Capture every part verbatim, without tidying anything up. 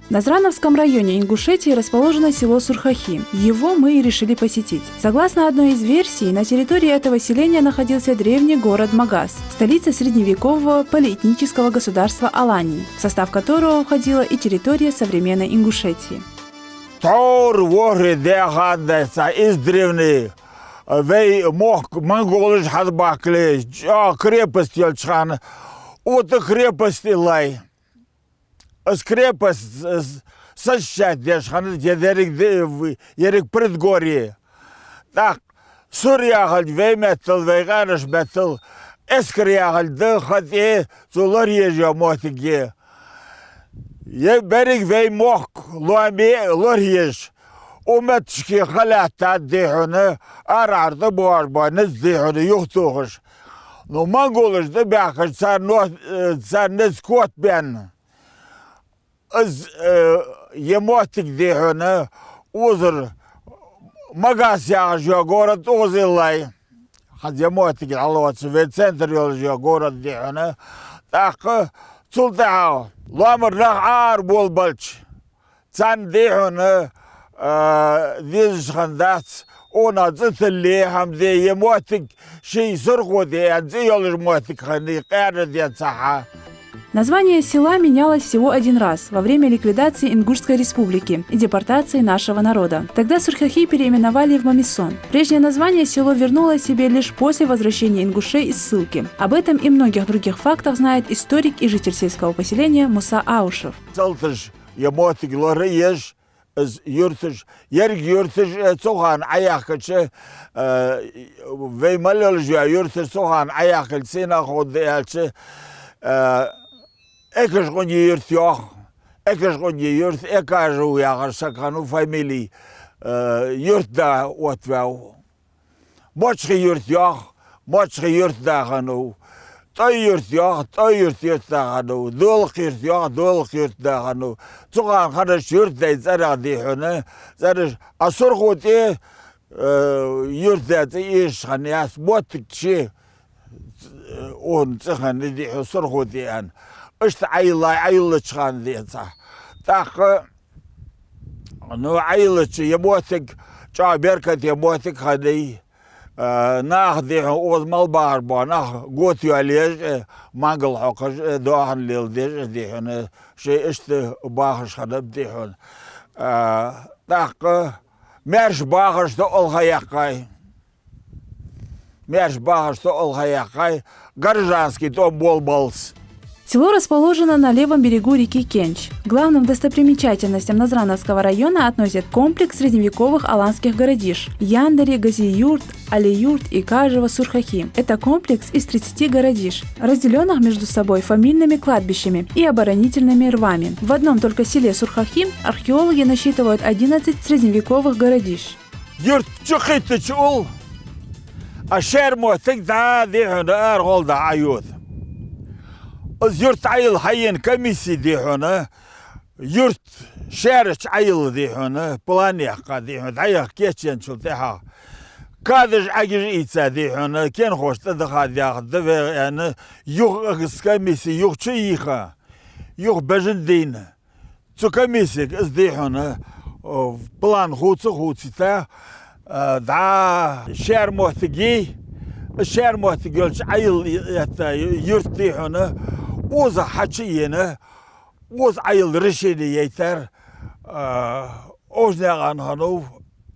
В Назрановском районе Ингушетии расположено село Сурхахи. Его мы и решили посетить. Согласно одной из версий, на территории этого селения находился древний город Магас, столица средневекового полиэтнического государства Алании, в состав которого входила и территория современной Ингушетии. Тхьовра ворхӀе даь хана дац издревле вай мохк монголаша хьабаьхкаб, чӀоагӀа крепость йолча хана, оаха крепость йиллай. Из крепость, из, защищать деш хиннад ер деррига де-, еррига предгорье. ТӀаккха сур яхилга вай меттала, вай къаьнаш меттала эскар яхилга да, хатӀе цу лорае еза моттиг я. Ер берригаш вай мохк, лоам лорае еза. Укх метташка ха лаьттад, дий хьона, арахьара тӀабоагӀаш бола низ, дий хьона, юхатохаш. Ну, монголаш тӀабаьхкача царна, э, царна низ котбаьнна. Из, э, ер моттиг, дий хьона, укхазара Магас яхаш йола город укхаза йиллай. ХӀанз ер моттиг хьалоаца вай центр йолаш йола город, дий хьона. ТӀаккха цул тӀехьагӀа лоамара нах Ӏо-, Ӏоараболабелча, царна, дий хьона, э, дезаш хиннадац, укханах цӀи тилле, хӀама де, ер моттиг ший Сурхоти аьнна цӀи йолаш моттиг хиннай, къаьра денз цхьа. Название села менялось всего один раз, во время ликвидации Ингушской республики и депортации нашего народа. Тогда Сурхахи переименовали в Мамисон. Прежнее название село вернуло себе лишь после возвращения ингушей из ссылки. Об этом и многих других фактах знает историк и житель сельского поселения Муса Аушев. Цалташ ер моттиг лорае еза, из юрташ, еррига юрташ, э, цу хана Ӏояхкача, э, вай мел йолаш йола юрташ цу хана Ӏояхкача сенах ховргда аьлча, э, Экажкъонгий-Юрт йоах, Экажкъонгий-Юрт, Экажев яхаш саг хиннав фамили, э, юртда оттаваьв. Мочкъий-Юрт йоах, Мочкъий-Юртда хиннав. ТӀой-Юрт йоах, ТӀой-Юрт юртда хиннав. Долакх-Юрт йоах, Долакх-Юртда хиннав. Цу хана хиннача юртдий цӀерах, дий хьона, цӀераш, а Сурхоти, э, юртда цӀи эшаш хиннаяц, моттиг ший, э, укхун цӀи хиннай, дий хьона, Сурхоти аьнна. Иштта Ӏойиллай, Ӏойиллача хана денз цхьа. ТӀаккха Ну, Ӏойиллача ер моттиг чӀоагӀа беркате моттиг хиннай. Э, наха, дий хьона, укхаза мел бахаш бола нах готъяла езаш, э, мангал хьокхаш, э, доахан леладеш, э, дий хьона, шоай иштта бахаш хиннаб, дий хьона. Э, тӀаккха маьрша бахараш тоъал ха яьккхай. Маьрша бахараш тоъал ха яьккхай, гражданский тӀом болабаллалца. Село расположено на левом берегу реки Кенч. К главным достопримечательностям Назрановского района относят комплекс средневековых аланских городищ Яндари, Гази-Юрт, Али-Юрт и Кажево-Сурхахи. Это комплекс из тридцати городищ, разделённых между собой фамильными кладбищами и оборонительными рвами. В одном только селе Сурхахи археологи насчитывают одиннадцать средневековых городищ. Юрт чукхийттача улл, а шаьра моттиг дӀа, дий хьона, арахьа дӀа Ӏойода. Из юрт Ӏойилла хьаена комисси, дий хьона, юрт шаьрача Ӏойилла, дий хьона, план яьккха, дий хьона, дӀаяха кечъенначул тӀехьагӀа. Кадаш, Ӏагаш ийца, дий хьона, кенхоша тӀадахад яхаш да вай аьнна, юха из комисси юха чу йийха, юха бежан дийна. Цу комиссега из, дий хьона, э, план хувца а хувцийта, э, дӀа шаьра моттиг йий, шаьра моттиг йолча Ӏойилла, э, юрт, дий хьона, укхаза хьачу а ена, укхаза Ӏойилла решени яйтар, э, Овжанаькъан хиннав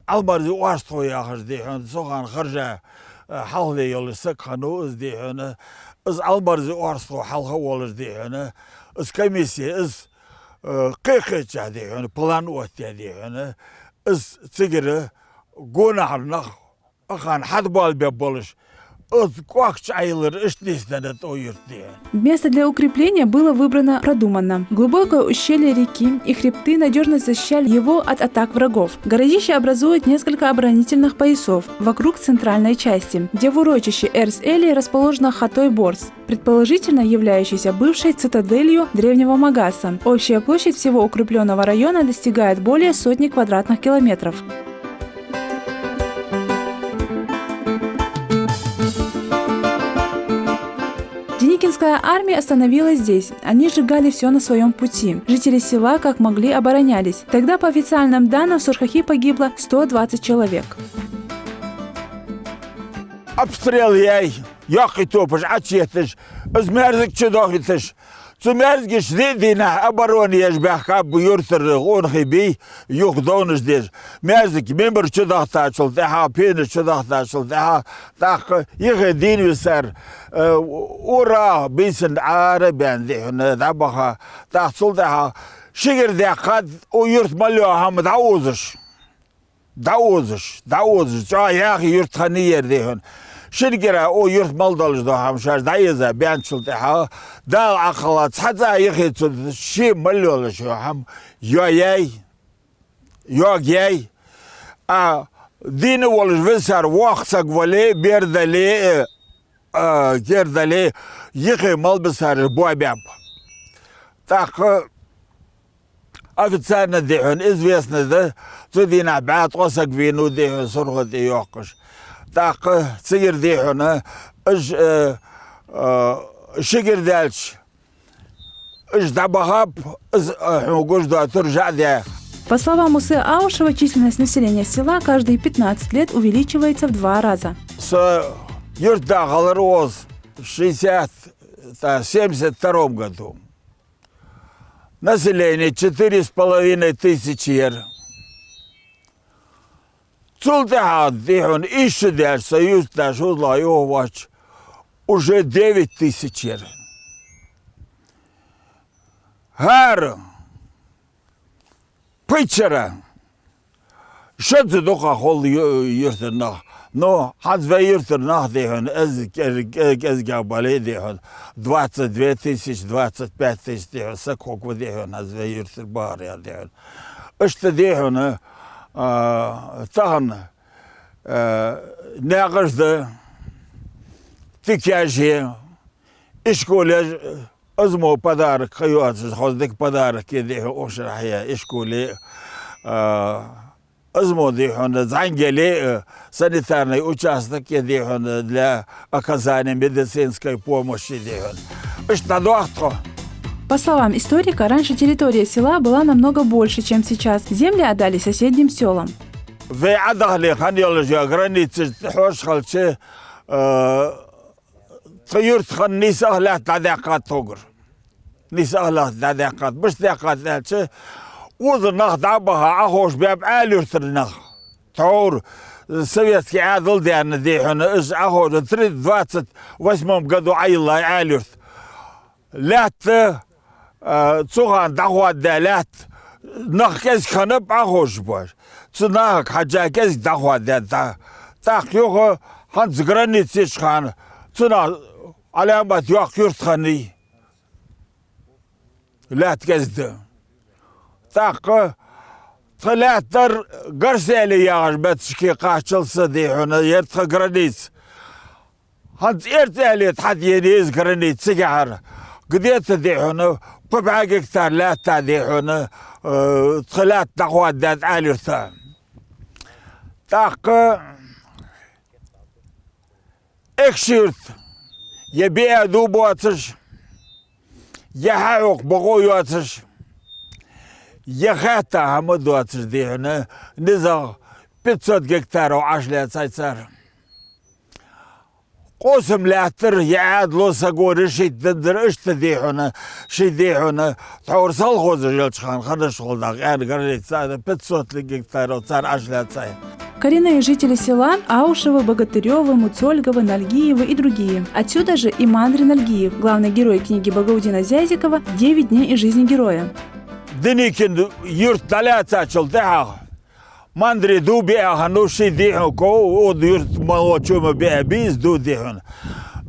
Ӏалмарзи Оарстхо яхаш, дий хьона, цу хана хержа, э, хьалхале йолаш саг хиннав из, дий хьона, из Ӏалмарзи Оарстхо хьалха а волаш, дий хьона, из комисси, из э, кхы-кхычахьа, дий хьона, план оттаяь, дий хьона, из цигара гонахьара нах, укх хана хьатӀабоалабергболаш, Оцу кӀоахча Ӏайилар иштта нийсденнад тӀо юрт дийхьа. Место для укрепления было выбрано продуманно. Глубокое ущелье реки и хребты надёжно защищали его от атак врагов. Городище образует несколько оборонительных поясов вокруг центральной части, где в урочище Эрс-Эли расположена Хатой Борс, предположительно являющийся бывшей цитаделью древнего Магаса. Общая площадь всего укреплённого района достигает более сотни квадратных километров. Деникинская армия остановилась здесь. Они сжигали всё на своём пути. Жители села, как могли, оборонялись. Тогда, по официальным данным, в Сурхахи погибло сто двадцать человек. Обстрел яьй, йоккхий топаш Ӏочуетташ, из маьрзаг чудохийташ. Цу маьрзагаш диъ дийнахьа оборона еш баьхкаб юртара къонахий бий, юха довнаш деш. Маьрзаг мимар чудахийтачул тӀехьагӀа, пенаш чудахийтачул тӀехьагӀа, тӀаккха юхе дийна висар, э, ура, бийсан Ӏара бен дихьуна дӀабаха. ТӀаккха цул тӀехьагӀа шигара даьккхад укх юрта мел йола хӀама дӀаозаш. ДӀаозаш, дӀаозаш, чӀоагӀа яхий юрт хиннай ер дихьуна. Шин кӀира укх юрта мел долаш дола хӀама шоаш дӀаэза баьнначул тӀехьагӀа, Дала Ӏакхалла цхьа цӀа юхе цу ший мел йолаш йола хӀама йоаяьй, йоагаьй. А дийна волаш висар воккха саг вале, бер дале, э, а, кер дале, юхе мел бисараш боабаьб. ТӀаккха официально дихьуна известно да, цу дийнахьа бӀаь ткъо саг вийнав дихьуна Сурхо тӀа йоаккхаш. ТӀаккха цигара дихьуна уж, э, э, шигара даьлча, уж дӀабахаб, из, э, хьона гуш доацар жа а даь. По словам Мусы Аушева, численность населения села каждые пятнадцать лет увеличивается в два раза. Со юрта дахалар оз шестьдесят, та, семьдесят втором году. Население четыре с половиной тысячи яр. Цул тӀехьагӀа дихьуна ишта деш, со юртдаш хӀузлахь юхавоацаш, уже девять тысяч яр. ХӀара пхийтта шера шозза дукха хул ю-, юртара нах. Ну, хӀанз вай юртара нах дихьуна, из кӀез-, кӀе-, кӀезигагӀа бале дихьуна, двадцать две тысячи, двадцать пять тысяч дихьуна, саг хургва дихьуна, хӀанз вай юртара бахарел дихьуна. Иштта дихьуна, а, тахан, а, наькъаш да, тикаш я, ишколаш, из мо подарок ха йоацаш, хоза дика подарок я дихьуна укх шера хьаяь ишколе, а, из мо дихьуна зӀамига яле, а, санитарный участок я дихьуна для оказания медицинской помощи дихьуна. Иштта дӀадоах тхо. По словам историка, раньше территория села была намного больше, чем сейчас. Земли отдали соседним сёлам. Вай Ӏодахале хинна йолаш йола граница хьош хилча, а, тха юрта хинна нийсагӀа лаьтта дӀадаьккхад тхогара. НийсагӀа лаьтта дӀадаьккхад. Мишта даьккхад аьлча, укхазара нах дӀа а баха, Ӏоховшабаьб Ӏаьла-Юртара нах. Тхьовра советски Ӏаьдал даьнна дихьуна, уж Ӏоховша, три-, двадцать восьмом году Ӏойиллай Ӏаьла-Юрт. Лаьтта, а, цу хана дӀахоадаь лаьтта, нах кӀезига хиннаб Ӏоховшабоаш. Цу нахага хьежжа кӀезига дӀахоадаьд. ТӀаккха юха хӀанз граница йолча хана цу наха Ӏаламат йоккха юрт хиннай. Лаьтта кӀезига да. ТӀаккха тха лаьттара Гарсели яхаш метташка кхаччалца дихьуна, яр тха граница. ХӀанз Эрс-Эли тӀа хьадаьннад из граница цигахьара. Где-то дихьуна, кхо бӀаь гектар лаьтта дихьуна, э, тха лаьтта дӀахоадаьд Ӏаьла-Юрта. ТӀаккха Экажкъонгий-Юрт, е биа дув боацаш, е хьаькъал бокъо йоацаш, е хаьтта хӀама доацаш дихьуна, низагӀа пятьсот гектаров Ӏаш лаьцай цар. Къосам лаьттара е Ӏаьдало сагора шийтта динзар иштта дихьуна, ший дихьуна, тхьовра совхозаш йолча хана хиннаш хул дагӀа, аьнна граница царна пятьсот гектаров цар Ӏаш лаьцай. Коренные жители села Аушевы, Богатырёвы, Муцольговы, Нальгиевы и другие. Отсюда же и Мандрий Нальгиев, главный герой книги Багаудина Зязикова «Девять дней из жизни героя». Деникин-Юрт дӀалаьцачул тӀехьагӀа Мандре дув биа хиннав ший, дий хьона, ков, ода юрта молочо ма биа бийса дув, дий хьона.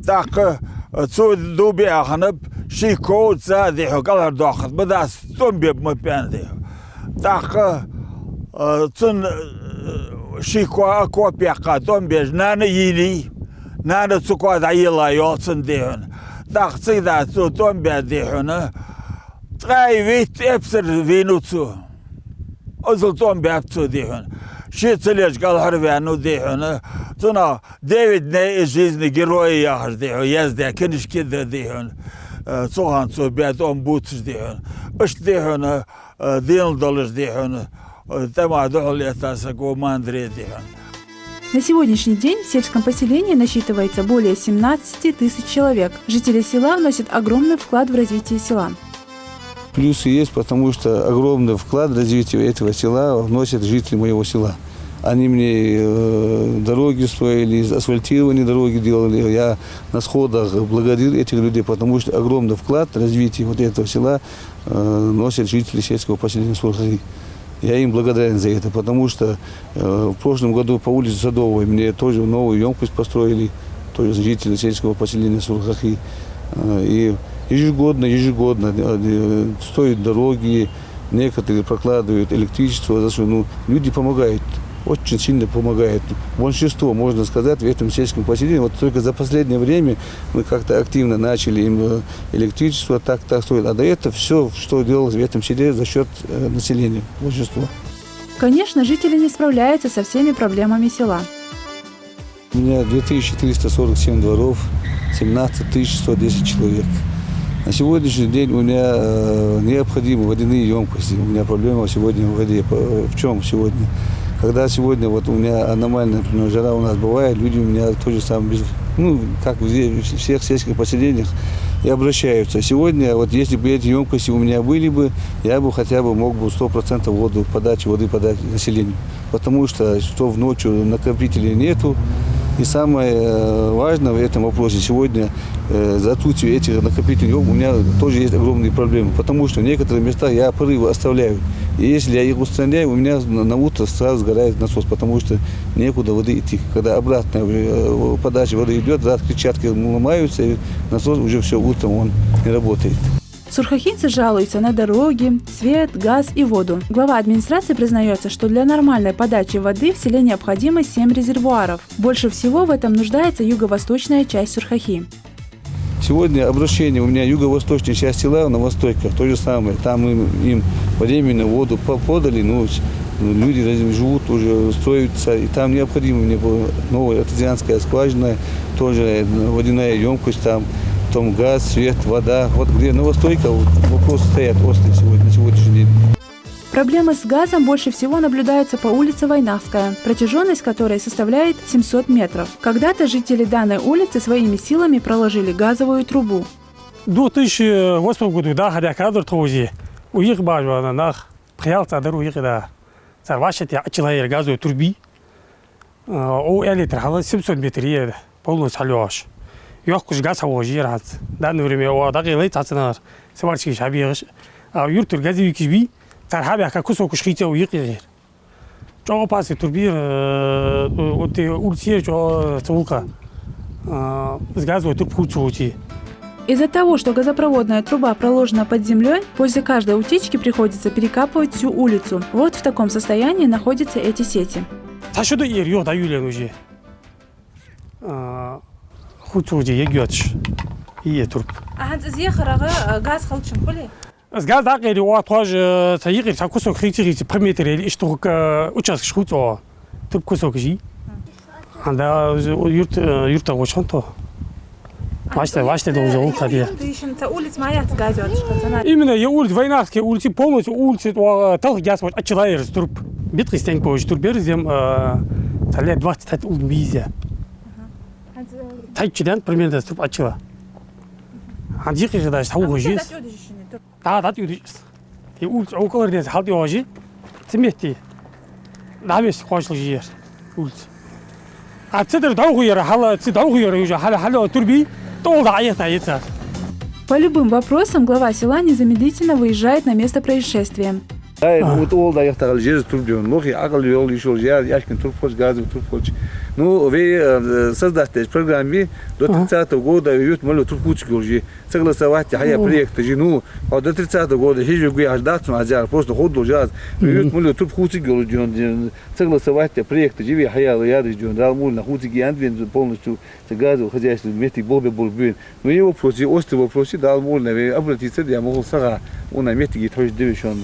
ТӀаккха, э, цо дув биа хиннаб ший ков, цхьа, дий хьона, кӀалхардоаккхаргдац, тӀом беб ма пен, дий хьона. ТӀаккха, э, цун, э, ший коа, коп яьккха тӀом беш, нана йийллий, нана цу коа дӀайелла йоал цунна, дий хьона. ТӀаккха цига дӀа цо тӀом баь, дий хьона, ткъаь витта эпсар вийнав цо. Азал тӀом баьб цо, дий хьона. Ше ца леш кӀалхарваьннав, дий хьона. Цунах «Девять дней из жизни героя» яхаш, дий хьона, яздаь книжка да, дий хьона. Э, цу хана цо баь тӀом бувцаш, дий хьона. Иштта, дий хьона, э, денал долаш, дий хьона, э, тӀема духьал летта саг ва Мандре, дий хьона. На сегодняшний день в сельском поселении насчитывается более семнадцати тысяч человек. Жители села вносят огромный вклад в развитие села. Плюсы есть, потому что огромный вклад в развитие этого села вносят жители моего села. Они мне, э, дороги строили, асфальтирование дороги делали. Я на сходах благодарил этих людей, потому что огромный вклад в развитие вот этого села, э, вносят жители сельского поселения Сурхахи. Я им благодарен за это, потому что, э, в прошлом году по улице Садовой мне тоже новую ёмкость построили, тоже жители сельского поселения Сурхахи. Э, и ежегодно, ежегодно, э, э, строят дороги, некоторые прокладывают электричество, за что, ну, люди помогают, очень сильно помогают. Большинство, можно сказать, в этом сельском поселении, вот только за последнее время мы как-то активно начали им, э, электричество так, так строить. А до этого всё, что делалось в этом селе, за счёт, э, населения, большинство. Конечно, жители не справляются со всеми проблемами села. У меня две тысячи триста сорок семь дворов, семнадцать тысяч сто десять человек. На сегодняшний день у меня, э, необходимы водяные ёмкости. У меня проблема сегодня в воде. По-, в чём сегодня? Когда сегодня вот у меня аномальная, например, жара у нас бывает, люди у меня то же самое без, ну, как в ве-, всех сельских поселениях, и обращаются. Сегодня вот если бы эти ёмкости у меня были бы, я бы хотя бы мог бы сто процентов воду, подачи воды подать населению. Потому что, что в ночью накопителей нету. И самое, э, важное в этом вопросе сегодня, э, за отсутствие этих накопителей у меня тоже есть огромные проблемы. Потому что в некоторых местах я порывы оставляю. И если я их устраняю, у меня на, на утро сразу сгорает насос, потому что некуда воды идти. Когда обратная, э, подача воды идёт, раз крышечки ломаются, и насос уже всё, утром он не работает. Сурхахинцы жалуются на дороги, свет, газ и воду. Глава администрации признаётся, что для нормальной подачи воды в селе необходимо семь резервуаров. Больше всего в этом нуждается юго-восточная часть Сурхахи. Сегодня обращение у меня юго-восточной части села, Новостойка, то же самое. Там им, им временно воду по-, подали, ну, с-, ну, люди раз-, живут уже, строятся, и там необходима мне была новая артезианская скважина, тоже, э, водяная ёмкость там, потом газ, свет, вода. Вот где Новостойка, вот вопросы стоят острые сегодня, на сегодняшний день. Проблемы с газом больше всего наблюдаются по улице Войнахская, протяжённость которой составляет семьсот метров. Когда-то жители данной улицы своими силами проложили газовую трубу. Две тысячи восьмом году даха декадр тхо зе. Уйих бажвана нах, пхиялца дар уйих да. Цар ваша те ачалайра газовой труби. Э, о, элитр хьала семьсот метр е полностью хьалъеш. Йоккхаш газ хьавожийра хӀанз. Данное время о дакъелай цацанар, сварщикаш хьабегаш. А юртара газовикаш бий, цар хьабаьхка кусокаш хийца уйих егер. ЧӀоагӀа опасный турбира, э, вот те улицера чӀоагӀа ца гӀулакха, э, из газовой труб хуцути. Из-за того, что газопроводная труба проложена под землёй, после каждой утечки приходится перекапывать всю улицу. Вот в таком состоянии находятся эти сети. Цхьа шу да ер, юха дӀаюлен уже. А, хуцуди егётш. Ие турб. А хӀанз из ехарагӀа, а, газ хилча хулий? Из газ дакъери, о, тхож, э, цхьа йикъи, цхьа кусок хийци-хийци, пхи метр или иштта хӀука, э, участкаш хуц, о. Турб кусок жи. Анда, э, юрт, э, юрта гочхан то. Вашта, вашта должа улка де. Именно е улица, Войнахская улица, полностью улица, о, талх газ вот ачалайра турб. Биткъи стенг позже турбер зем, э, тале двадцать тать улд бизя. Тать чиден примерно турб ачала. Хьан дикъи даже хьан уже. Да, да, ты. И улица около деза хьал дёжи. Цеметти. Да, весь кошел жир. Улица. А ци дар дӀахуяр, хьала, ци дӀахуяр уже, хьала, хьала турби, тол да аятна яца. По любым вопросам глава села незамедлительно выезжает на место происшествия. Ай, ну, вот ол да яхтагӀал жеза турба дийна. Лохе Ӏакъал йолаш йола жеза, яшкин турба хилча, газовый турба хилча. Ну, вай, э, создать деш программа, до тридцатого года вай юрта мел йола турба хувцаргйолаш я. Согласовать хьаяь проект я. Ну, а до тридцатого года хьежаргва яхаш дац, ну, аз яхар просто ховргдолаш я аз. Вай юрта мел йола турба хувцаргйолаш дийна. Согласовать проект я, вай хьаяла яр дийна. Дала мукъалахь хувцаргья аьнна вайна полностью цу газового хозяйства моттиг болх бе болх бу вайна. Ну, е вопрос, е остый вопрос, Дала мукъалахь вай обратиться де ма хул сага, уна моттиг тхьовш дивишон.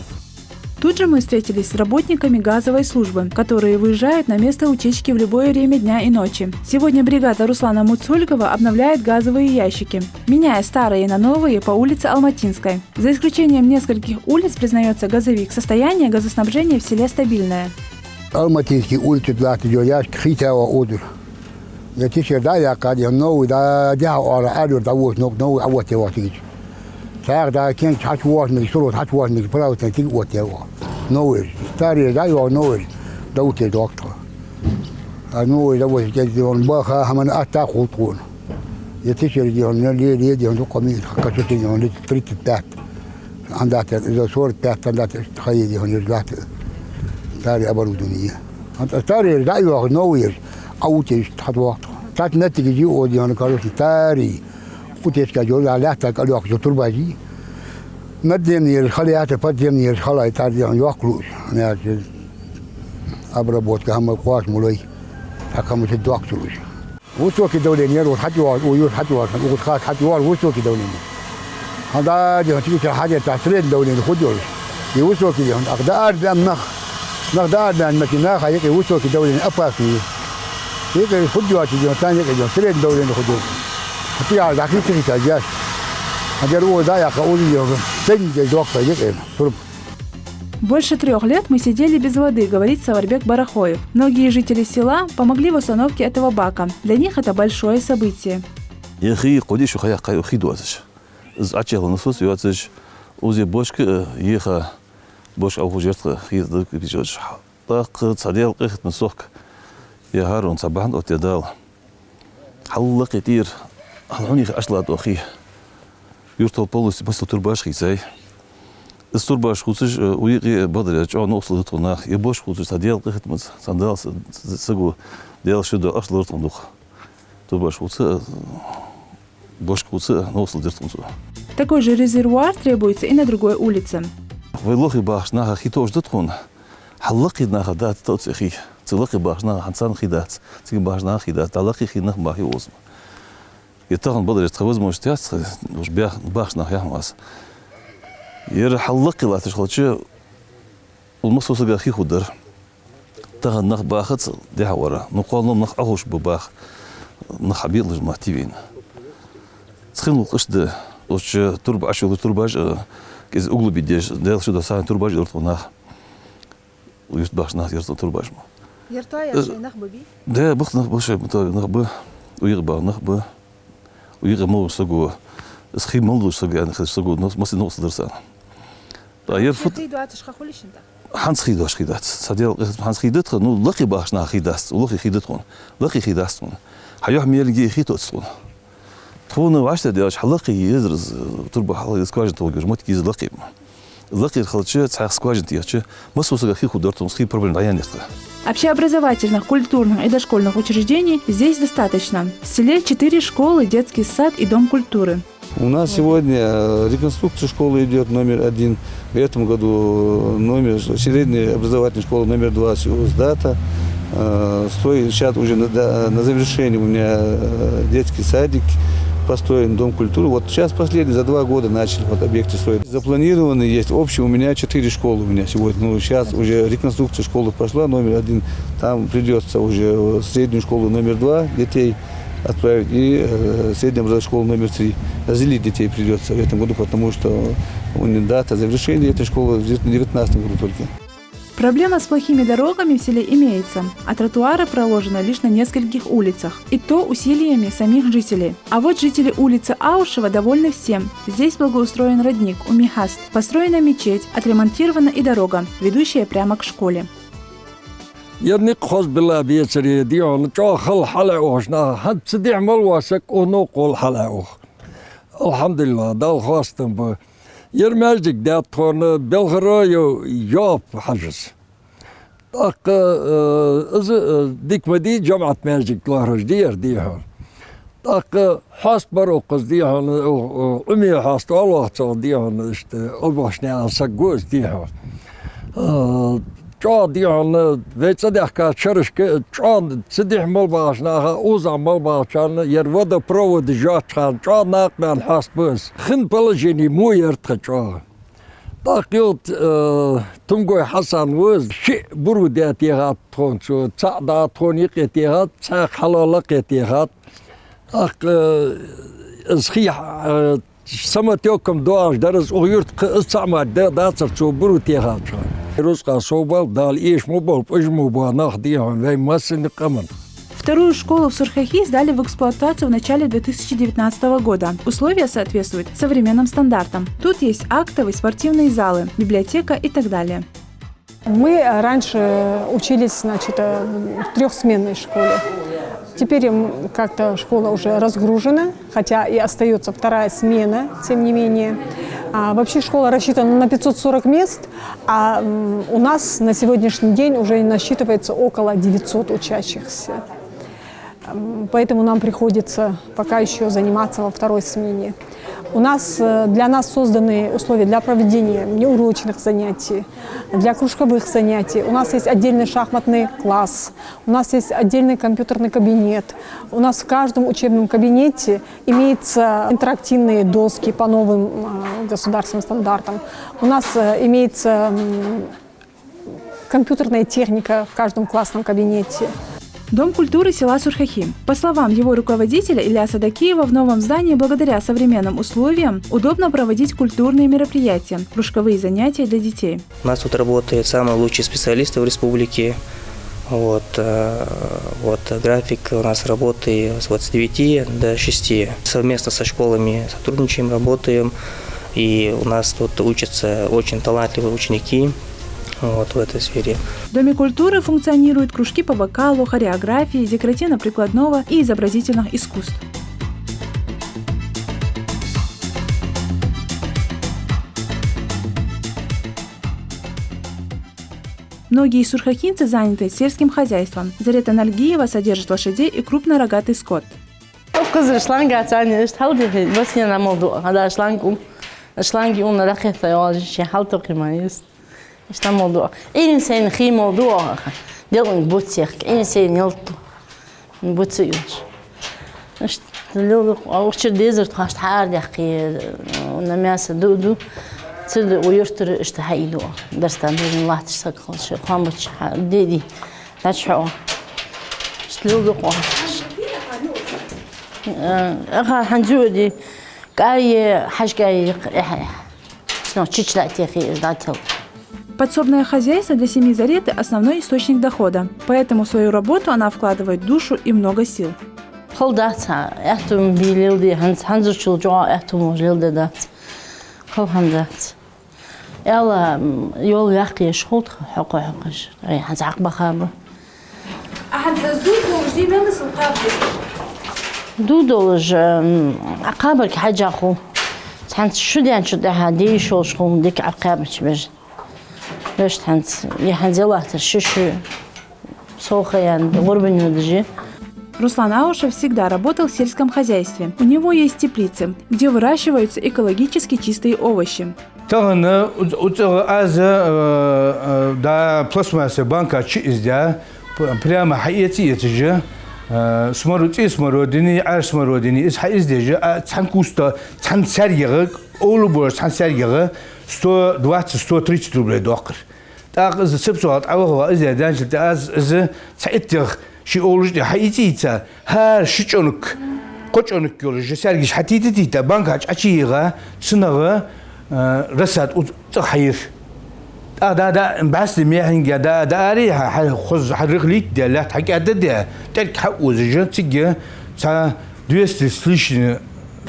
Тут же мы встретились с работниками газовой службы, которые выезжают на место утечки в любое время дня и ночи. Сегодня бригада Руслана Муцольгова обновляет газовые ящики, меняя старые на новые по улице Алматинской. За исключением нескольких улиц, признается газовик, состояние газоснабжения в селе стабильное. Алматински улица латташ йола ящик хийтта ва озур. Я тишер дӀаяьккха, я новый дӀа, дехьа ора, Ӏаьлур дӀавоша, нок новый Ӏаоттаяь ва цига. ЦӀагӀа дӀа кенча хьачувоагӀаш мег, сурот хьачувоагӀаш мег, правоцен цига оттаяь ва. Новый. Старый дӀайоагӀа, новый дӀаоттае доагӀа тхо. А новый дӀаоттаяь дийна баха хӀаман атта хул тхона. Я тишер дийна, ле, ле дийна, дукха мин, качуте дийна, ле тридцать пять. Андата, из сорок пять андата, хайе дийна, из латта. Старое оборудование. Ан старый дӀайоагӀа, новый ераш, а утечка хьатӀавоагӀа тхо. Цхьацца моттигаш я о дийна, короче, старый. Утечка йола, лаьтта кӀалйоаккхаш йола турбаш я. Надземный ераш хала яц, подземный ераш хала я, тар дийна йоаккхалуш. Обработка хӀама кхоачаш ма лой. Цхьа хӀама чу доаккхалуш. Высокий давление, вот хьатӀайоагӀа, у юрта хьатӀайоагӀа, у хас хьатӀайоагӀа, высокий давление. ХӀанз дӀа дийна, цига хьадетта средний давление хургйолаш. И высокий дийна, ах дӀаарабаьнна нах, нах дӀаарабаьнна мег, наха юкъе высокий давление опасный. Юкъе хургйоацаш дийна, царна юкъе дийна, средний давление хургйолаш. Цига дӀахийца хьийца яш. ХӀанз ер оза дӀаяьккха, оза дийна, средний деш доаккх юкъе, турба. Больше трёх лет мы сидели без воды, говорит Саварбек Барахоев. Многие жители села помогли в установке этого бака. Для них это большое событие. Е хий кхо ди шу хьаяьккхай, хий доацаш. Из Ӏочуяхал насос йоацаш, узи бочка, э, еха бочка алху жерт хий даг бичоч. ТӀаккха цхьа Даьла къахетамца сохк, е хӀарон цхьа бахьан оттадаь Дала. Хьаллакхе тӀера, хьал хьунийха ашлад охий. Юртал полностью масал турбаш хийцай. Из турбаш хувцаш, э, уйкъе бадар чӀоагӀа новкъостал дир тхона нах. Е бочка хувцаш, цхьа Даьла къахетамца, цхьа Дала с-, с-, саго, Даьла ши до ашлар тхона дукха. Турбаш хувца, э, бочка хувца, э, новкъостал дир тхона цо. Такой же резервуар требуется и на другой улице. Вай лохе бахача наха хий тоъаш да тхона. Хьаллакхе наха дац тоъац хий. Цига лакхе бахача наха хӀанз царна хий дац. Цига бахача наха хий дац. ДӀалакхе хий нах бахе озма. Е тахан бадар тха возможность яц, тха уж бя-, бахача наха яхьмас. Ер хьаллакхе латташ хилча, укх массо сага хий хургдар. Тахан нах бахац дехьа вара. Ну, кхоллам нах Ӏохувш ба баха. Нах хьабийллаш ма тивина. Цхин лукъаш да. Уж турба Ӏочуйолаш турбаш, э, кӀезига углубить деш, Даьла ши до сахьан турбаш йолаш тхо нах. Юрт бахача нах ярца турбаш ма. Ярта яшай нах ба бий? Да, бахача нах ба, шай мутави нах ба. Уйкъе баха нах ба. Уйкъе мел волча саго. Из хий мел долча саго, аьнна хилча саго, нос-, массане новкъостал дар царна. ТӀа ер фут- хий доацаш ха хулий шин тӀа? ХӀанз хий доацаш хий дац. Цхьа Даьла къахетамца хӀанз хий да тха, ну, лакхе бахача наха хий дац. Лохе хий да тхона. Лакхе хий дац тхона. Хьа юхь мел ги хий тоъац тхона. Тхона вӀаштӀехьа делча, хьаллакхе езар из, э, турба хьал, из скважина тохаргйолаш моттиг я из лакхе. Лакхера хилча, цхьа скважина техача, массо сага хий хургдар тхона, хий проблема дӀаяьннай тха. Общеобразовательных, культурных и дошкольных учреждений здесь достаточно. В селе четыре школы, детский сад и дом культуры. У нас сегодня, э, реконструкция школы идёт номер один. В этом году, э, номер, средняя образовательная школа номер два с-, сдата. Э, строй-, сейчас уже на, да, на завершении у меня, э, детский садик построен, дом культуры. Вот сейчас последний, за два года начали вот объекты строить. Запланированы есть общие у меня четыре школы у меня сегодня. Ну, сейчас уже реконструкция школы пошла, номер один. Там придётся уже, э, среднюю школу номер два детей отправить и, э, среднюю образовательную школу номер три. Разделить детей придётся в этом году, потому что у них дата завершения этой школы в девятнадцатом году только. Проблема с плохими дорогами в селе имеется, а тротуары проложены лишь на нескольких улицах, и то усилиями самих жителей. А вот жители улицы Аушева довольны всем. Здесь благоустроен родник, Умихаст, построена мечеть, отремонтирована и дорога, ведущая прямо к школе. Ер никъ хоза била бецаре, дийхьа чӀоагӀа хала хьалаухаш наха, хӀанз цу дехьа мел вола саг укх новкъа хьалаухаш. Алхьамдулиллахь, Далла хоастам ба. Ер маьждиг даьд тхона Белгородов Йоап-Хьажас. ТӀаккха, э, из, э, дика ма дий, жамаӀат маьждиг лоархӀаш дий ер, дий хьона. ТӀаккха хьоаста бар укхаза, дий хьона, э, э, Ӏуме хьоаста оал укхаза, дий хьона, иштта, Албохчнаькъан саг ва из, дий хьона. Э, чӀоагӀа, дий хьона, вай цӀадаьхкача шерашка, чӀоагӀа цӀадихьа мел багӀача наха, укхаза мел багӀачарна, ер водопровод йоацача хана, чӀоагӀа накъамаьл хьоаста ба из. Хин положени во яр тха чӀоагӀа. ТӀаккха юха, э, Тумгой Хьасан ва из, шиъ буро даь техад тхона цо, цаӀ да тхона юкъе техад, цхьаькха хьалха лакхе техад. ТӀаккха, э, из хий, э, самотёком доагӀаш дар из, укх юрта кхы из цаӀ мара да-, дацар цо буро техача хана. Рузкъа совбоал, Дала эша ма болба, пӀужа ма бола нах, дий хьона, вай массане къаман. Вторую школу в Сурхахи сдали в эксплуатацию в начале две тысячи девятнадцатого года. Условия соответствуют современным стандартам. Тут есть актовый, спортивные залы, библиотека и так далее. Мы, э, раньше учились, значит, э, в трёхсменной школе. Теперь, м, как-то школа уже разгружена, хотя и остаётся вторая смена, тем не менее. А вообще школа рассчитана на пятьсот сорок мест, а, м, у нас на сегодняшний день уже насчитывается около девятьсот учащихся. М, поэтому нам приходится пока ещё заниматься во второй смене. У нас, э, для нас созданы условия для проведения внеурочных занятий, для кружковых занятий. У нас есть отдельный шахматный класс, у нас есть отдельный компьютерный кабинет. У нас в каждом учебном кабинете имеются интерактивные доски по новым, э, государственным стандартам. У нас, э, имеется, м, компьютерная техника в каждом классном кабинете. Дом культуры села Сурхахи. По словам его руководителя Ильяса Дакиева, в новом здании благодаря современным условиям удобно проводить культурные мероприятия, кружковые занятия для детей. У нас тут работают самые лучшие специалисты в республике. Вот, э, вот график у нас работы с двадцати девяти до шести. Совместно со школами сотрудничаем, работаем. И у нас тут учатся очень талантливые ученики, вот, в этой сфере. В Доме культуры функционируют кружки по вокалу, хореографии, декоративно-прикладного и изобразительных искусств. Многие сурхахинцы заняты сельским хозяйством. Зарета Нальгиева содержит лошадей и крупнорогатый скот. Укхаза шланга цани, иштта хьалдихи, басне намал ду, хӀанз шланг у, шланги уна рахета йолаш, ши хьалтакхи ма йис. Иштта намал ду. Ӏийна сайна хи мал ду, делун буцех, Ӏийна сайна ялту. Буца юлаш. Иштта лилдукъ, а, укх чура дезар тхоашта хьаардехкхи, на мясо ду, ду. Цура у юртара иштта хьаийду. Дарстан дезна латташ саг хилча, кхоамбача хьа-, деди. Дача хьо. Иштта лилдукъ. Э, аха, хьанзуди. КӀае, хьажкӀае, яха, яха. Снова чичлати хи из дател. Подсобное хозяйство для семьи Зареты — основной источник дохода, поэтому в свою работу она вкладывает душу и много сил. Хала дац, аьттув бе лелде, хӀанз, хӀанзарчул чӀоагӀа аьттув лелде дац. Хала хӀама дац. Аьла, м, йол ваьккхе еш хул тха, хьокха-хьокхаш. Ай, хӀанз хьакъ баха ба. А хӀанз из дудолаш дий мел нисал кхаба деза? Дудолаш, м, а кхабарг хьежа хул. Цхьанца шу даьнначул тӀехьа де йиш йолаш хул, дика а кхаьбача бежа. Вешта хӀанз, е хӀанз е латтар ши-ши совхаян, гӀурбан йодажи. Руслан Аушев всегда работал в сельском хозяйстве. У него есть теплицы, где выращиваются экологически чистые овощи. Тахан у-, уцӀагӀа аз, э, э, да пластмасса банка чу из да, п-, прямо хьаэца-эцаш, э, сморо-, цӀе смородини, Ӏаьржа смородини, из хьаэцадеш, а цхьан куста, цхьан саьргагӀа, овла болаш цхьан саьргагӀа сто двадцать, сто тридцать рублей доаккхар. ТӀаккха из цепцоагӀа тӀавахава, из я даьнначул тӀа аз, из цхьа иттех ши овлаш тӀа хьаийца-ийца, хӀара ши чӀонг, кхо чӀонг йолаш, саьргаш хьатийта-тийта, банка чу ӀочуйийгӀа, цунагӀа, э, рассада у цӀагӀа хьайир. ТӀаккха да, да, бӀаьсти мехьинга да, да ари, хьа, хьа, хоза, хьа рихлит де, лаьтта хьакӀаьда де, тӀерг хьаозажа, цига цхьа двести с лишним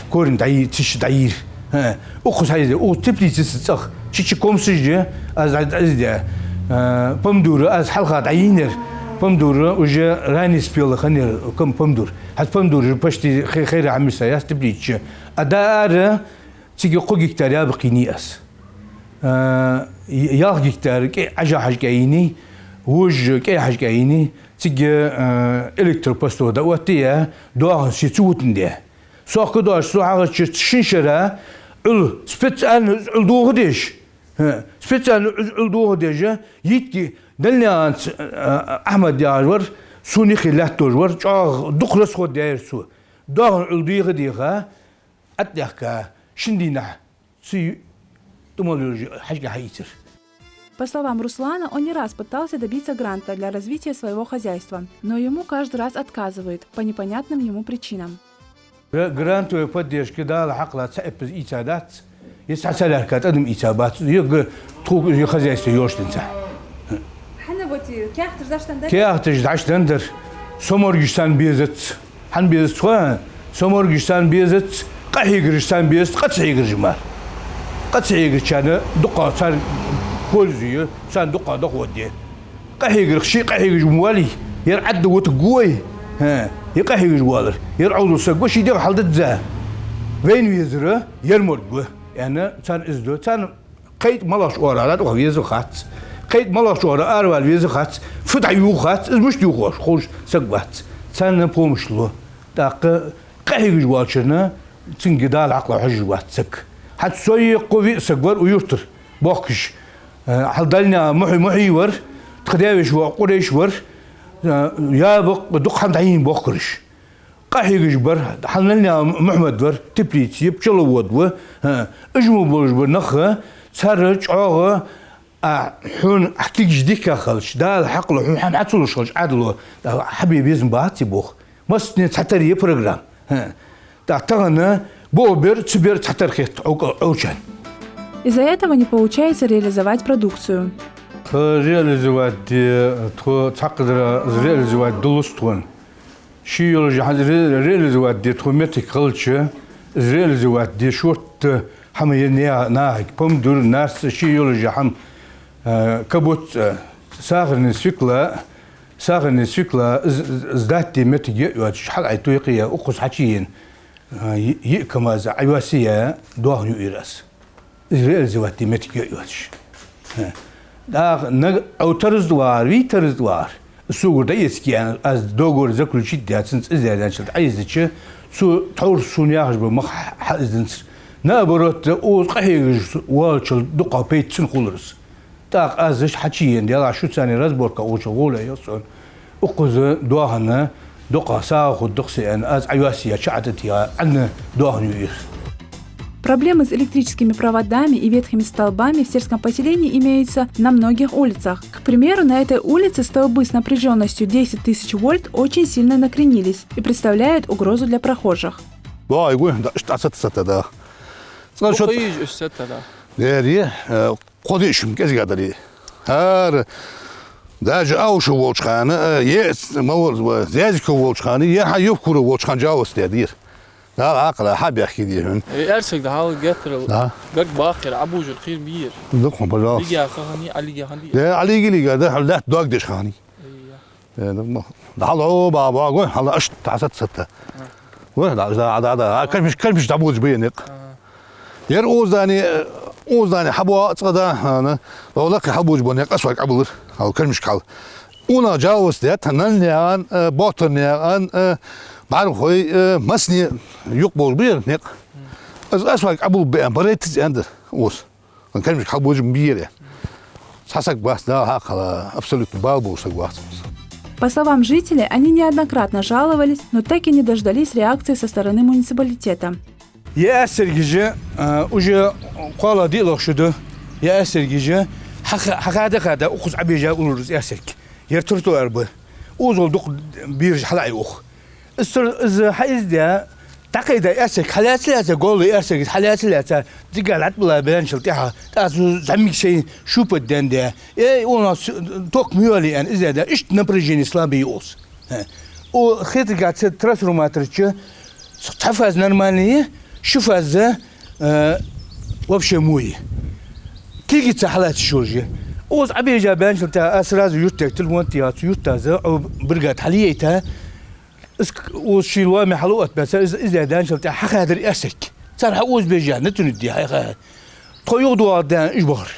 корень дӀайи-, циш дӀайир. ХӀа, укхаза хьайза, укх теплицаца цӀагӀа. Чичи комсаш же, аз, аз, аз де. Э, помидоры аз хьалха дӀайийнар. Помидоры уже ранний спелый хиннар, ком-, помидор. ХӀаьта помидоры почти хе-, хера хьамиса, яс теплица. А да ара, Цига кхо гектар яба кхийнай аз. Э, ялх гектар кӀе-, Ӏажа хьажа кӀаййинай, вож кӀай хьажа кӀаййинай, цига, э, электропосту да оттаяь, доахан се цу вутан де. Сохка дош, со хьагӀача шин шера Ӏул, специально Ӏул дохадеш. Хм, специально Ӏул, Ӏул дохадеш, йитки Дальнегӏанца, э, Ахьмад яхаш вар, сона юхе лаьтташ вар, чӀоагӀа дукха расход даьр цо. Доахан Ӏул дийха-дийха, ӀотӀадехка, шин дийнахьа цу тӀа мел йолаш хьажкӀа хьаийцар. По словам Руслана, он не раз пытался добиться гранта для развития своего хозяйства, но ему каждый раз отказывают по непонятным ему причинам. Гра-, грантовая поддержка Дала хьакъала цхьа эппаз ийца дац, е цхьа цхьа лаьрхӀа тӀадам ийца бац, е г-, тхога е хозяйство йолаш денца. Хьана вот и каьхаташ дӀаштандар? Каьхаташ дӀаштандар. Со моргаш царна безац. Хьан безац хой? Со моргаш царна безац, къахьегараш царна безац, къа ца хьегараш мара. Къа ца хьегарчарна дукха царна польза я, царна дукха доход я. Къахьегарах ший къахьегаш ма валий, ер Ӏадда вутаргвий? ХӀа, е къахьегаш валар, ер Ӏовдал саг ва, ший дегӀ хьалдизза. Вайна везар ер морг ва, аьнна, царна из ду. Царна кхайтӀа малагӀча оагӀорахьара дӀатӀаваха веза хац. КхайтӀа малагӀча оагӀорахьара аравала веза хац. Фу дӀаювха хац, из мишта ювхаш, ховш саг вац. Царна помощь лу. ТӀаккха къахьегаш волчарна, цунга Дала хьакъала хьожаш вац саг. ХӀанз со е кхо виъ саг вар у юртара бохкаш. Э, хьал Дальнегӏа Мухьи-, Мухьи вар, тха даь-веший воӀ Къурейш вар, э, я бакъ дукха хӀама дӀайийна бохкараш. Къахьегаш бар, хьал Дальнегӏа Мухьмад вар, теплица я, пчеловод ва, э, уж мо болаш бар нах, цар чӀоагӀа, а, хьона ахь кегийча дикка хилча, Дала хьакъала хьона хӀама хьа ца луш хилча Ӏадало, а, хьабе безам бац е бох. Массане цхьатарра я программа. ХӀа. ТӀаккха тахан бо бер, цу бер цхьатарра хет Ӏовка-, Ӏовчан. Из-за этого не получается реализовать продукцию. Тхо реализовать де, тхо цхьаккха дар из реализовать далуц тхона. Ший йолаш хӀама ре-, реализовать де тхо моттиг хилча, из реализовать де шортта хӀама я не-, нахага. Помидор, нарца, ший йолаш хӀама, э, кабуц, э, сахарный свекла, сахарный свекла, з-, з-, сдать де моттиг я йоацаш, хьалъайта йоккхий я, укхаза хьачуена, э, йи-, йиъ КамАЗ Ӏайоассаяь доахан юар аз. Из реализовать де моттиг я йоацаш. ТӀаккха наг Ӏовтарза вар, вийтарза вар. Согара дӀаэцаргья аьнна, аз договор заключить даь, цунца из даьнначул тӀа Ӏайиздича, цо тхьовра сона яхаш ба мах хьаиздинцар. Наоборот, укхаза къахьегаш волчул дукха пайда цунна хулар из. ТӀаккха аз иштта хьачуена, делахь шуца цхьана разборка оалачул гӀолла йоах сона. Укхаза доахан дукха сагӀа хургда-кх са аьнна, аз Ӏайоассаяь, чу ӀотӀатеха, Ӏанна доахан юар. Проблемы с электрическими проводами и ветхими столбами в сельском поселении имеются на многих улицах. К примеру, на этой улице столбы с напряжённостью десять тысяч вольт очень сильно накренились и представляют угрозу для прохожих. Вай, гой, да, иштта сатта, сатта, да. Цкъа шот. Укхаза уж сатта, да. Дери, э, кхо-диъ шу кӀезига дале. ХӀара, даже Аушев волча хана, э, е, ма вол-, Зязиков волча хана, е хьа Евкуров волча хана жаус де дир. Дала хьакъала хьабехке дий хьона. Э, аьрсаг да хьал геттара. Да. Гарга баккхар, Ӏобужар, кхер бийр. Дукха, пожалуйста. Лига хани, а лига хани. Да, а лига, лига, да, хьал лат дог деш хани. Э, да, ма. Да, хьал, о, ба, ба, гой, хьал, аш, та, сат, сат, та. А. Гой, да, да, да, да. А, кашмиш, кашмиш, да, будешь бы, не. А. Ер уздани, уздани, хьабо, цкъа да, а, на. Лакхе хьабуж бо, не, асфальт къабулар. Хьал, кашмиш, хьал. Уна жаус де, та, нан, не, ан, э, ботор, не, ан, э, бархой, э, масни, юк бол, бир, не. Аз асфальт къабул бе, барет, андер, ус. Калмык хьалбужим биере. Цхьа саг вац, Дала хьакъала, абсолютно бала бола саг вац. По словам жителей, они неоднократно жаловались, но так и не дождались реакции со стороны муниципалитета. Ер аьрсаргаш, а, уже кхоалагӀа-диълагӀа шу да. Ер аьрсаргаш хьаха-, хьахада-хада укхаза Ӏобежа уллар из аьрсарг. Ер тротуар ба. Укхаза дукха бераш хьалаайха. Из тур-, из хьаиздаь, дӀакхайда аьрсарг хьалаьца-лаьца, голла аьрсарг хьалаьца-лаьца, дигга латбала баьнначул тӀехьа, тӀаккха цу зӀамига шоай шупат дендаь. Эй, у нас ток ма йоалий аьнна, из да, иштта напряжение слабый я укхаза. ХӀа. У хетаргахьа цу трансформатора чу цхьа фаза нормальный я, ши фаза, э, вообще муй. Кигица хьалаьца шоржи. Укхаза Ӏобежа баьнначул тӀехьа, аз сразу юртага телефон тӀа яц, юртаза, о, бригад хьалъайта, из к-, укхаза ший лоаме хьалуатбаьца, из, из даьнначул тӀехьа хьахадар аьрсарг. Цар хьаозабеш яц, натунит де хьайха. Тхо юхадоагӀаргда аьнна уж бахар.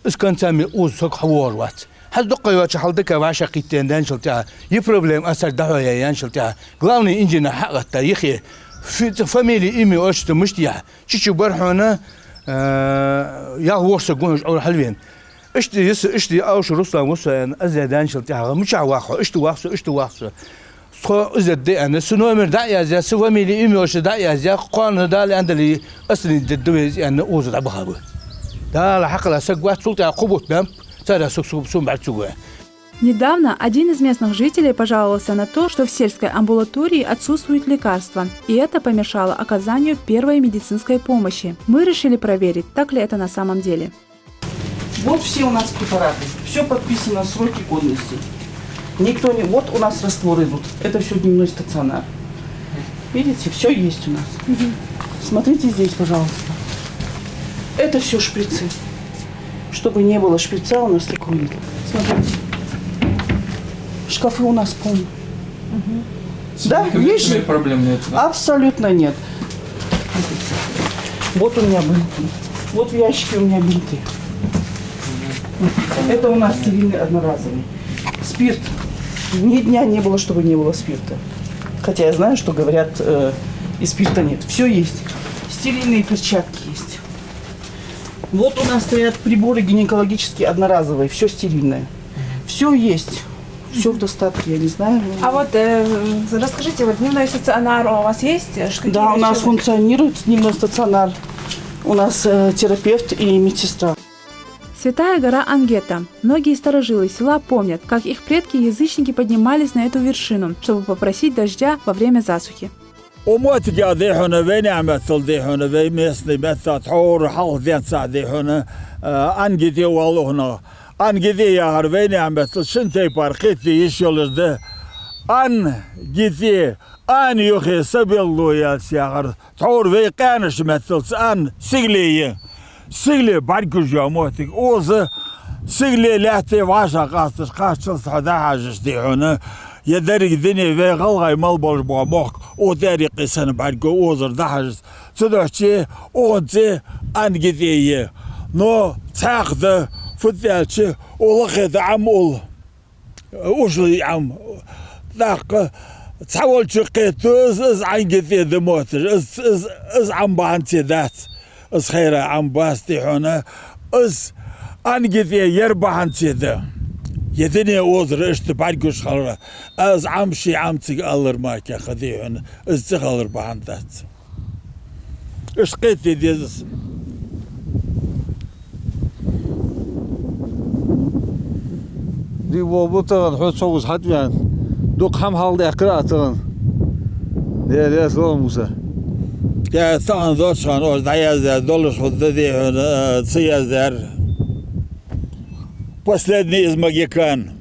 Из концами оза саг хьавоагӀаш вац. ХӀанз дукха йоацача хьалдакха вӀашагӀкхийттад, даьнначул тӀехьагӀа, е проблема а царга дӀахьояь, янначул тӀехьагӀа, главный инженер хьагӀатта, йихе, фи-, ца фамили, имя, отчество мишта я, чу-чу бар хьона, э, ялх-ворхӀ саг гонаш Ӏовра хьалвена. Иштта йиса, иштта я Аушев Руслан ва со аьнна, аз даьнначул тӀехьагӀа, мичахьа вах хьо, иштта вах со, иштта вах со. Тхо из да аьнна, са номер дӀа а язъяь, са фамили, имя, отчество дӀа а язъяь, кхоана Дала аьннадале, аслани дергда вай из аьнна, оза дӀабаха ба. Дала хьакхелла саг вац, цул тӀехьагӀа кхо бутт баьннаб, царех саг су-, сона бӀаргацу гой. Недавно один из местных жителей пожаловался на то, что в сельской амбулатории отсутствуют лекарства, и это помешало оказанию первой медицинской помощи. Мы решили проверить, так ли это на самом деле. Вот все у нас препараты. Все подписано, сроки годности. Никто не... Вот у нас растворы идут. Это все дневной стационар. Видите, все есть у нас. Смотрите здесь, пожалуйста. Это все шприцы. Чтобы не было шприца, у нас такого нет. Смотрите. Шкафы у нас полные. Да, есть же. Проблем нет, да? Абсолютно нет. Вот у меня бинты. Вот в ящике у меня бинты. Это у нас стерильный одноразовый. Спирт. Ни дня не было, чтобы не было спирта. Хотя я знаю, что говорят, э, и спирта нет. Все есть. Стерильные перчатки есть. Вот у нас стоят приборы гинекологические одноразовые, все стерильное. Все есть. Все в достатке, я не знаю. А вот, э, расскажите, вот дневной стационар у вас есть? Э, ш-, какие... Да, у нас вещи функционирует дневной стационар. У нас, э, терапевт и медсестра. Святая гора Ангета. Многие старожилы села помнят, как их предки-язычники поднимались на эту вершину, чтобы попросить дождя во время засухи. Укх моттиге, дий хьона, вай наьха-метта, дий хьона, вай местный метта, тхьовра хьалха денз, дий хьона, э, Ан-Гите оал укханах. Ан-Гите яхар вай наьха-метта шин тайпара кхетаде йиш йолаш да. Ан-Гите, Ан юхе са белгало яц яхар. Тхьовра вай къаьнача метталца Ан сигале я. Сигале бӀаргагуш йола моттиг. Оза сигале, лаьтта вӀашагӀкъасташ кхаччалца хьо дӀахьажача, дий хьона, е деррига дуне, вай гӀалгӀай мел болаш бола мохк, укх тӀарикъе санна бӀаргаго озар дӀахьажача. Цудухьа укхун цӀи Ан-Гите я. Но цхьаькха да, фуд аьлча, укх лакхе да Ӏам улл. Ушлий Ӏам. ТӀаккха цхьаволчунга кхетаду из, из Ан-Гите да мотташ. Из, из, из Ӏам бахьанца дац. Из хайра Ӏам бац, дий хьона. Из Ан-Гите яр бахьанца да. Е дуне озар иштта бӀаргагуш хилар. Из Ӏам ший Ӏам цига алар мара кхы, дий хьона, из цӀи хилар бахьан дац. Иштта кхетаде деза из. Ди боху бу тахан, хьо цхьа уза хьатӀавена. Дукха хӀама хьалдаьккхар Ӏа тахан. Де, де, салам, Муса. Я тахан доцу хана оаш дӀаяздаьр долаш хӀама да, дий хьона, ца яздаьр. Последний из могикан.